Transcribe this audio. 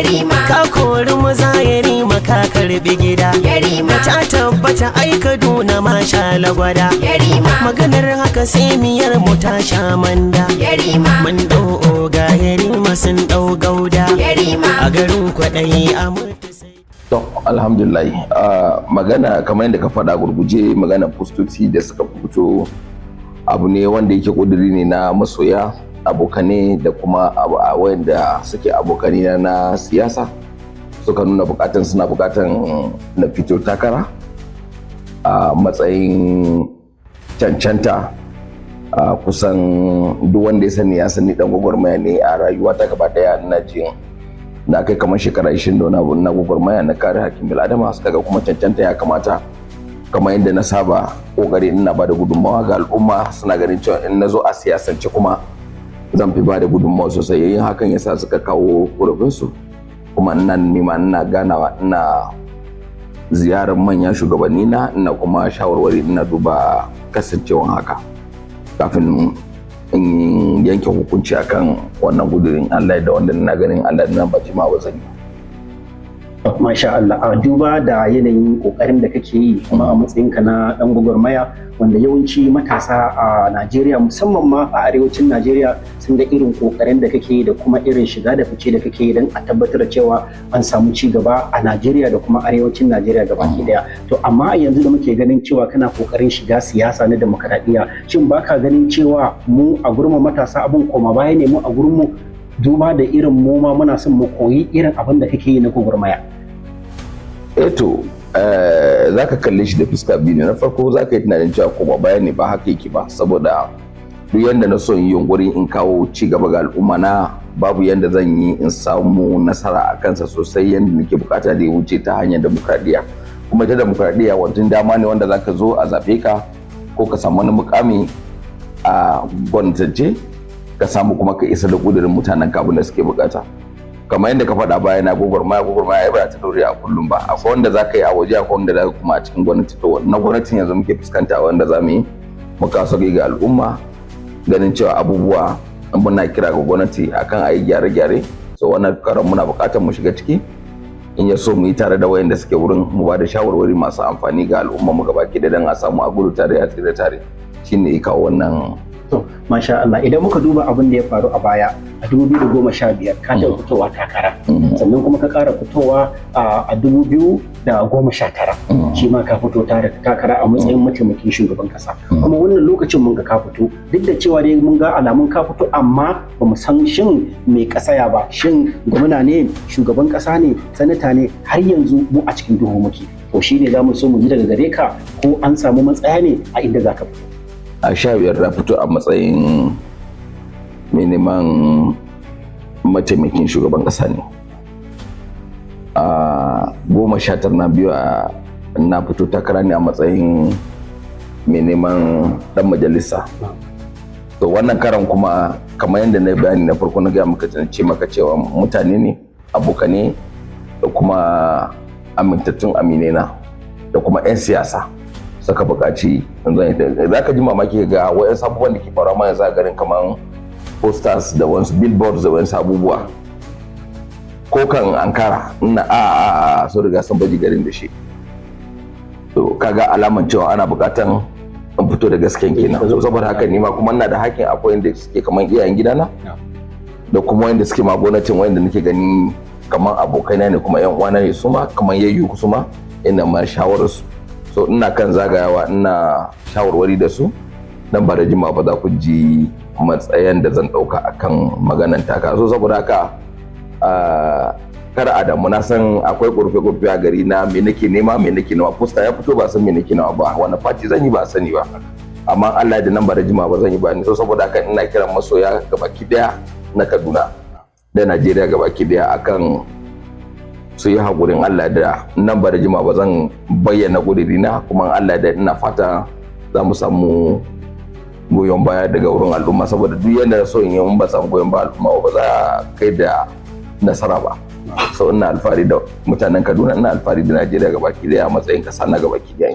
Yarima. Ka kori maza, Yarima, ka karbi gida. Yarima. Ta tabbata ai Kaduna ma sha lagwada. Yarima. Maganar haka sai miyar mu ta sha manda. Yarima. Mun dau oga, Yarima, sun dau gauda. Yarima. A garin kwaɗayi a mutu sai To, alhamdulillah. Magana kamar yadda ka faɗa, gurguje, magana postoci da suka fito abu ne wanda yake ƙuduri ne na masoya, abokane da kuma wayanda suke abokane na siyasa, suka nuna bukatan, suna bukatan na fito takara a matsayin cancanta. Kusan duk wanda ya sani ya sani dan gwagwarmaya ne a rayuwa ta gaba daya. Ina jin na kai kamar shekara 20 da wani abu na gwagwarmaya na kare hakkin bil'adama. Suka ga kuma cancanta ya kamata, kamar yadda na saba kokari ina ba da gudunmawa ga al'umma, suna ganin cewa in na zo a siyasance kuma zan fi ba da gudunmawa sosai. Yayin hakan yasa suka kawo korafinsu, kuma ina nema, ina ganawa, ina ziyarar manyan shugabanni na, ina kuma shawarwari, ina duba kasancewan haka kafin in yanke hukunci akan wannan gudurin. Allah da wanda ina ganin Allah da nan ba jima ba zan yi. Masha Allah, a duba da yanayin kokarin da kake yi kuma a matsayinka na dan gwagwarmaya, wanda yawanci matasa a Najeriya, musamman ma a arewacin Najeriya, sun ga irin kokarin da kake yi da kuma irin shiga da fice da kake yi don a tabbatar da cewa an samu ci gaba a Najeriya da kuma arewacin Najeriya gabaki daya. To amma a yanzu da muke ganin cewa kana kokarin shiga siyasa na demokaradiyya, shin baka ganin cewa mu a gurin matasa abun koma baya ne mu a gurin mu, duba da irin mu ma muna son mu koyi irin abin da kake yi na gwagwarmaya? Eto, za ka kalle shi da fuska biyu ne. Na farko, za ka yi tunanin cewa koma baya ne. Ba haka yake ba, saboda duk yanda na so in yi yunkurin in kawo ci gaba ga al'umma na, babu yanda zan yi in samu nasara a kansa sosai yanda nake bukata da ya wuce ta hanyar demokradiyya. Kuma ita demokradiyya wancan dama ne wanda zaka zo a zaɓe ka ko ka samu wani mukami a gwamnatance, ka samu kuma ka isa da kudirin mutanen ka, abin da suke bukata. Kamar yadda ka faɗa baya na gwagwarmaya, gwagwarmaya ai ba ta dore a kullum ba. Akwai wanda za ka yi a waje, akwai wanda za ka kuma a cikin gwamnati. To, na gwamnatin yanzu muke fuskanta, wanda za mu yi mu kawo sauƙi ga al'umma, ganin cewa abubuwa muna kira ga gwamnati akan a yi gyare-gyare. So wannan karan muna buƙatar mu shiga ciki, in ya so mu yi tare da wayanda suke wurin, mu ba da shawarwari masu amfani ga al'umma mu gabaki da dan a samu a gudu tare a tsira tare. Shine ya kawo wannan. To, masha Allah, idan muka duba abin da ya faru a baya a 2015, ka taɓa fitowa takara. Sannan kuma ka ƙara fitowa a 2019. Shi ma ka fito takara a matsayin mataimakin shugaban ƙasa. Kuma wannan lokacin mun ga ka fito, duk da cewa dai mun ga alamun ka fito, amma ba mu san shin me kasaya ba, shin gwamna ne, shugaban ƙasa ne, sanata ne, har yanzu mu a cikin duhu muke. To shi ne za mu so mu ji daga gare ka ko an samu matsaya ne a inda za ka fito. A 15 na fito a matsayin mai neman mataimakin shugaban kasa ne. A 19 na biyu a na fito takara ne a matsayin mai neman dan majalisa. To, wannan karan kuma, kamar yadda na yi bayani na farko, na gaya maka, ce maka cewa mutane ne, abokane da kuma amintattun aminena da kuma 'yan siyasa suka buƙaci. Za ka ji mamaki ga wayan abubuwan da ke faruwa ma yanzu a garin, kamar posters da wasu billboards da wasu abubuwa. Ko kan ankara ina a sun riga sun baji garin da shi. To, kaga alaman cewa ana buƙatan in fito da gasken kenan. So saboda haka ni ma kuma ina da hakkin, akwai wanda suke kamar iyayen gidana da kuma wanda suke ma gwamnatin, wanda nake gani kamar abokaina ne kuma yan uwana ne, su ma kamar yayyu su ma ina ma shawararsu. So ina kan zagayawa, ina shawarwari da su. Dan ba da jima ba za ku ji matsayin da zan ɗauka akan maganan taka. So saboda haka, kar a damu. Na san akwai ƙorafe-ƙorafe a gari na me nake nema, me nake nema. Poster ya fito, ba san me nake nema ba, wani party zan yi ba sani ba, amma Allah da nan ba da jima ba zan yi bayani. So saboda haka ina kiran masoya gabaki daya na Kaduna da Najeriya gabaki daya akan su yi haƙurin. Allah da nan ba da jima ba zan bayyana ƙudurina, kuma Allah da ina fata za mu samu goyon baya daga wurin al'umma, saboda duk yadda so in yi, in ba samu goyon baya al'umma ba za a kai da nasara ba. So ina alfahari da mutanen Kaduna, ina alfahari da Najeriya gabaki daya a matsayin kasa na gabaki daya.